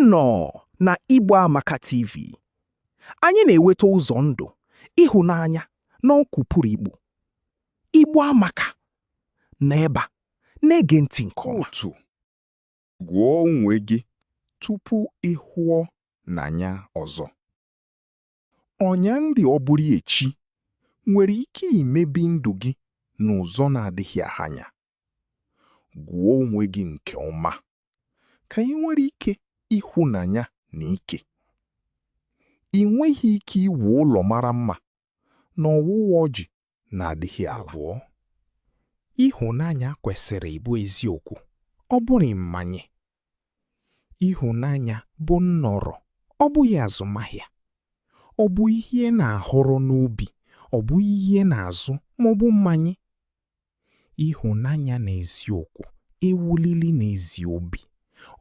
Nnọọ na Igbo Amaka TV. Anyị na-eweta ụzọ ndụ, ịhụnanya na okwu pụrụ Igbo. Igbo Amaka nọ ebe a na-ege ntị nke ọma. Otu, gụọ onwe gị tupu ị hụọ n'anya ọzọ. Ọnya ndị ọ bụrụ echi nwere ike imebi ndụ gị n'ụzọ na-adịghị anya. Gụọ onwe gị nke ọma ka ị nwere ike ịhụnanya na ike. Ị nweghị ike iwu ụlọ mara mma na ọwụwa ọjị na-adịghị ala. Abụọ, ịhụnanya kwesịrị ịbụ eziokwu, ọ bụghị mmanye. Ịhụnanya bụ nnọrọ, ọ bụghị azụmahịa. Ọ bụ ihe na-ahọrọ n'obi, ọ bụghị ihe na-azụ maọbụ mmanye. Ịhụnanya na eziokwu ewulili n'ezi obi,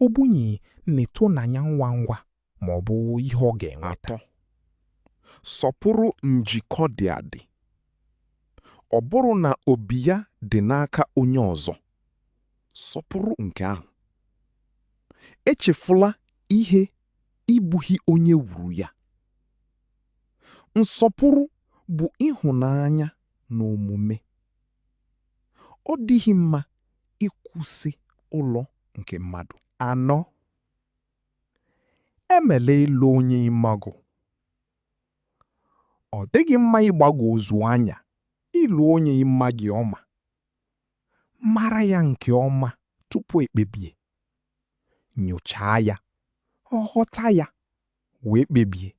ọ bụghị n'ịtụnanya ngwa ngwa ma ọ bụ ihe ọ ga-enweta. Atọ, sọpụrụ njikọ dị adị. Ọ bụrụ na obi ya dị n'aka onye ọzọ, sọpụrụ nke ahụ. Echefula ihe ịbụghị onye wuru ya. Nsọpụrụ bụ ịhụnanya na omume. Ọ dịghị mma ịkwụsị ụlọ nke mmadụ. Anọ, emela ịlụ onye ịmago. Ọ dịghị mma ịgbagwoju anya ịlụ onye ịmaghị ọma. Mara ya nke ọma tupu ekpebie. Nyochaa ya, ghọta ya, wee kpebie.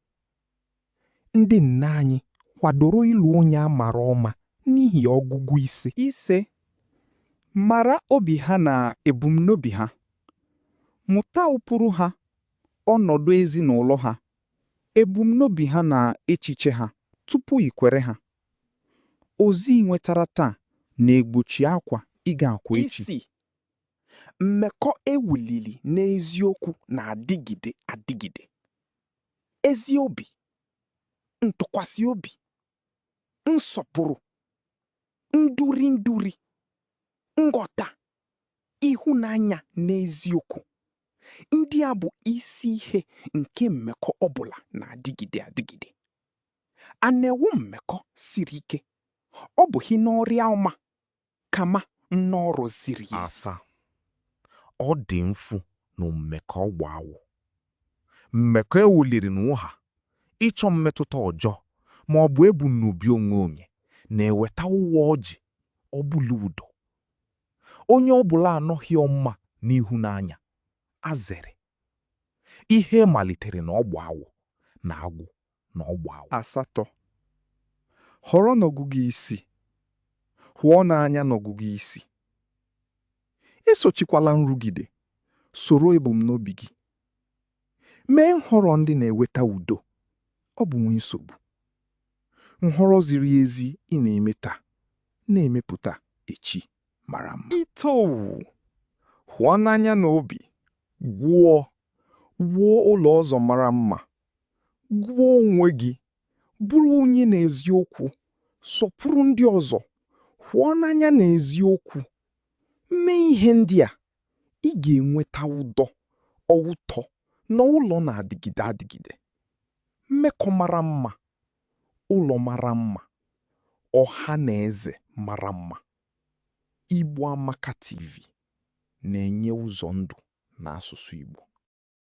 Ndị nna anyị kwadoro ịlụ onye a mara ọma n'ihi ọgụgụ isi. Ise, mara obi ha na ebumnobi ha. Mụta ụkpụrụ ha, ọnọdụ ezinụlọ ha, ebumnobi ha na echiche ha tupu i kwere ha. Ozi ị nwetara taa na-egbochi akwa ị ga-akwa echi. Isii, mmekọ ewulili n'eziokwu na-adịgide adịgide. Ezi obi, ntụkwasị obi, nsọpụrụ, nduri nduri, nghọta, ịhụnanya n'eziokwu. Ndị a bụ isi ihe nke mmekọ ọ bụla na-adịgide adịgide. A na-ewu mmekọ siri ike, ọ bụghị n'ọrịa ọma, kama n'ọrụ ziri ezi. Asaa, ọ dị mfu na mmekọ gbawụ. Mmekọ ewuliri n'ụgha, ịchọ mmetụta ọjọọ ma ọ bụ ebumnobi onwe onye na-eweta ụwa ọjị ọ bụla udo. Onye ọ bụla anọghị ọma n'ịhụnanya, azere. Ihe malitere na ọgbụ awụ na agwụ na ọgbụ awụ. Asatọ, họrọ n'ọgụgụ isi. Hụọ n'anya n'ọgụgụ isi. Esochikwala nrụgide, soro ebumnobi gị. Mee nhọrọ ndị na-eweta udo, ọ bụ nwe nsogbu. Nhọrọ ziri ezi ị na-eme taa na-emepụta echi mara mma. Itoolu, hụọ n'anya n'obi, gwuo, wuo ụlọ ọzọ mara mma. Gụọ onwe gị, bụrụ onye n'eziokwu, sọpụrụ ndị ọzọ, hụọ n'anya n'eziokwu. Mee ihe ndị a, ị ga-enweta udo, ụtọ na ụlọ na-adịgide adịgide. Mmekọ mara mma, ụlọ mara mma, ọha na eze mara mma. Igbo Amaka TV na-enye ụzọ ndụ n'asụsụ Igbo.